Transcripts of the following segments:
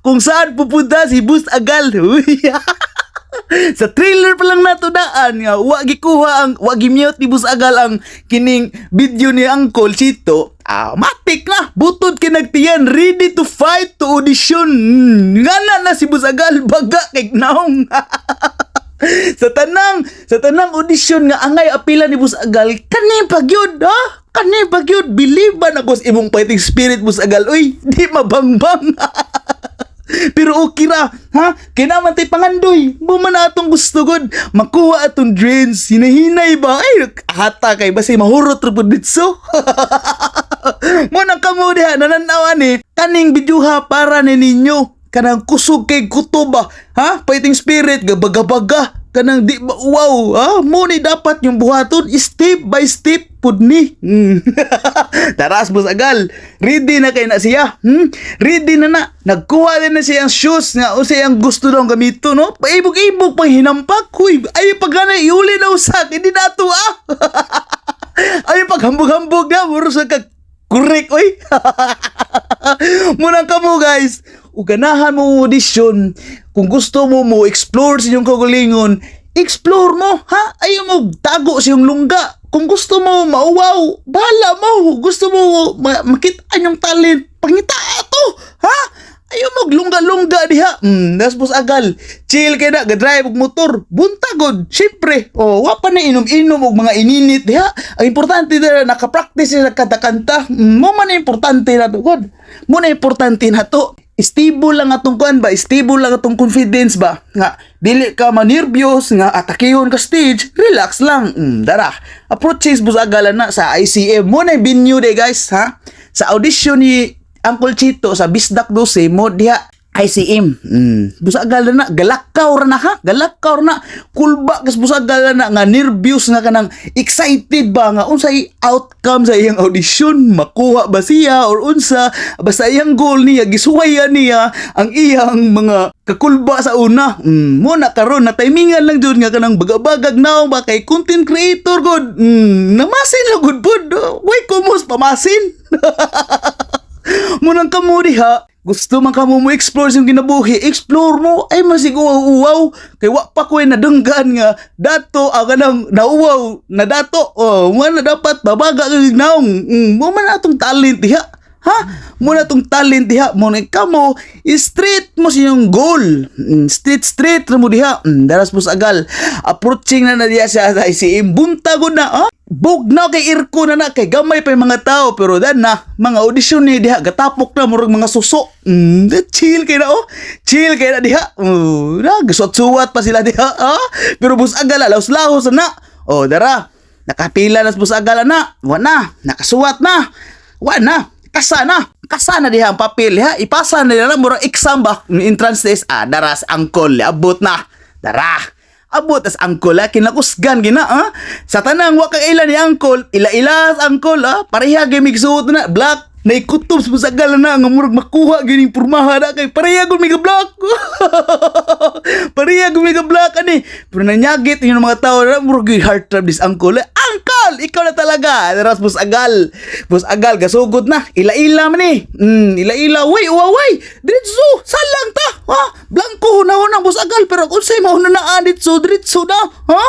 Kung saan pupunta si Bus Agal. Uy. Sa trailer pa lang nato daan nga wa gikuha ang wa gi-mute ni Bus Agal ang kining video ni Uncle Chito. Ah, matik na butod kay nagtiyan, ready to fight to audition. Ngana na si Bus Agal, baga kay naong sa tanang audition nga angay apila ni Bus Agal, kani pa gyud, ha, kani pa gyud. Believe ba na ko sa imong fighting spirit, Bus Agal, uy, di mabangbang. Pero okay ra, ha? Kaya naman tay pangandoy. Mo man atong gusto gud. Makuha atong dreams. Hinahinay ba? Ay, hata kay basi mahurot ra pud ditso. Mo nang kamo diha nananaw ani kaning bidyuha para ni ninyo. Kanang kusog kay kutob ba? Ha? Fighting spirit gabaga-baga kanang di ba wow, ha? Mo ni dapat yung buhaton step by step pud ni. Taras Bus Agal, ready na kay na siya. Ready na na, nagkuha din na siya ang shoes nga unsay ang gusto daw gamito, no? Paibog-ibog pang hinampak, huy, ay pagana iuli na usak hindi na to, ah. Ay paghambog-hambog na muro sa ka correct, oy. Munang kamo guys, ug ganahan mo audition, kung gusto mo mo explore sa inyong kaugalingon, explore mo, ha? Ayaw mo tago sa iyong lungga. Kung gusto mo mauwaw, bahala mo. Gusto mo makita inyong talent, pangita to, ha? Ayaw mo lungga-lungga diha. Das Bus Agal. Chill kay na, ga-drive og motor. Buntagod, syempre. Oh, wa pa na inom-inom og mga ininit diha. Ang importante dira naka-practice sila kanta-kanta. Mo man ang importante na to, god. Mo na importante na to. Stable lang atong kuan ba, stable lang atong confidence ba nga dili ka manerbyos nga atakehon ka stage, relax lang. Dara approaches Bus Agal na sa ICM mo na yung venue de guys, ha, sa audition ni Uncle Chito sa Bisdak 12 mo diha ICM. Busagal na, galakaw ra na, ha. Galakaw ra na. Kulba kas busagal na nga nervous nga kanang excited ba nga unsay outcome sa iyang audition, makuha ba siya or unsa, basta iyang goal niya gisuwayan niya ang iyang mga kakulba sa una. Mo na karon na timingan lang jud nga kanang bagabagag naong ba kay content creator gud. Namasin lang gud pud. Way kumos pamasin. Munang kamo diha, gusto man kamo mo explore sa kinabuhi, explore mo, ay masig uwaw-uwaw. Kay wa pa ko'y nadunggan nga, dato, ang kanang nauwaw, na dato, oh, mo na dapat, babaga kag naong, mo man atong talent diha. Ha? Mo na tong talent diha, mo na kamo, straight mo sa inyong goal. Straight, straight ra mo diha. Daras Bus Agal. Approaching na na diha siya sa ICM. Buntagod na, ha? Bugnaw kay irko na na kay gamay pa yung mga tao, pero dan na mga audition ni diha gatapok na murag mga suso. Chill kay na, oh, chill kay na diha. Oh, na gasuat-suwat pa sila diha, ah. Pero Bus Agal laos-laos na. Oh, dara nakapila na sa Bus Agal na, wa na nakasuwat na, wa na kasa na, kasa na diha ang papel ha, ipasa na nila murag exam ba, entrance test. Ah, daras angkol, abot na, dara abot as angkol, ha, kinakusgan gina, ha. Sa tanang wa kay ila ni angkol, ila-ila sa angkol, ha, pareha gyud migsuot na black. Naikutob sa Busagal na nga murag makuha gyud ning pormaha na kay pareha gud miga black. Pareha gud miga black ani. Pero nanyagit yung mga tao na murag gyud heart trap this angkol. Angkol, ikaw na talaga. Daras Bus Agal. Bus Agal gasugod na. Ila-ila man ni. Ila-ila way uwaway. Diretso, salang ta. Ha? Blanco na ang Bus Agal pero unsay mao na naa ditso, diretso na. Ha?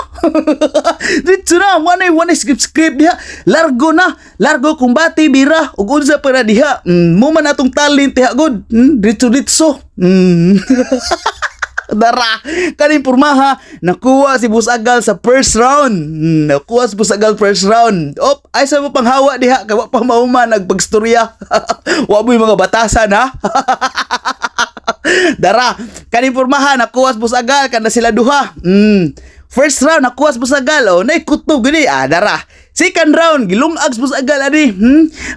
Diretso na, wanay script script diha. Largo na, largo kumbate bira ug unsa pa na diha. Mo man atong talent diha gud. Diretso diretso. Dara, kaning pormaha, nakuha si Bus Agal sa first round. Nakuha si Bus Agal first round. Op, ay sa mo panghawa diha kay wa pa mahuman nagpagstorya. Wa mo yung mga batasan, ha. Dara, kaning pormaha nakuha si Bus Agal kana sila duha. First round nakuha si Bus Agal, oh, naikutob gani. Ah, dara. Second round, gilungag si Bus Agal ani.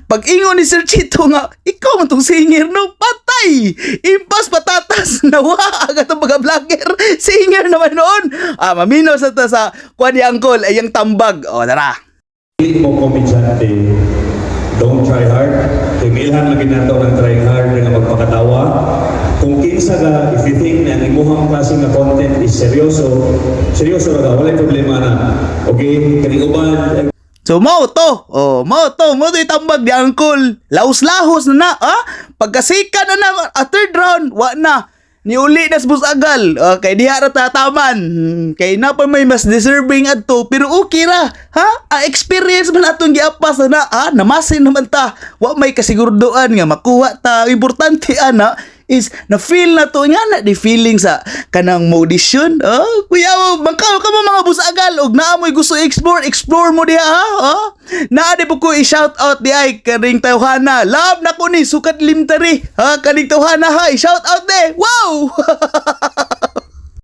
Pag ingon ni Sir Chito nga, ikaw man tong singer, no, patay. Impas patatas nawa ang atong mga vlogger. Singer naman noon. Ah, maminaw sa ta sa kuan ni Angkol ay yung tambag. Oh, dara. Dili mo komedyante, don't try hard. Kay mailhan lagi nato ng trying hard nga magpakatawa. Kung kinsa ka, if you think na ang imuhang klase nga content is seryoso, seryoso ra ka, walay problema na. Okay, kaning uban, So mao to. Oh, mao to, mao to itambag ni Uncle. Lahos-lahos na na, ha? Pagkasika na na a third round, wa na. Niuli na sa Busagal. Kay diha ra tataman. Kay na pa may mas deserving adto, pero okay ra. Ha? Ang experience man atong giapas na na, ha? Namasin naman ta. Wa may kasigurduan nga makuha ta. Ang importante ana is na feel na to nga na di feeling sa kanang audition. Oh, kuya, bangkaw ka mo mga busagal og naa mo'y gusto explore, explore mo diha, ha? Oh, naa di po ko i-shout out di ay kaning tawhana. Love na ko ni sukat limtari, ha? Kaning tawhana, ha? I-shout out de. Wow.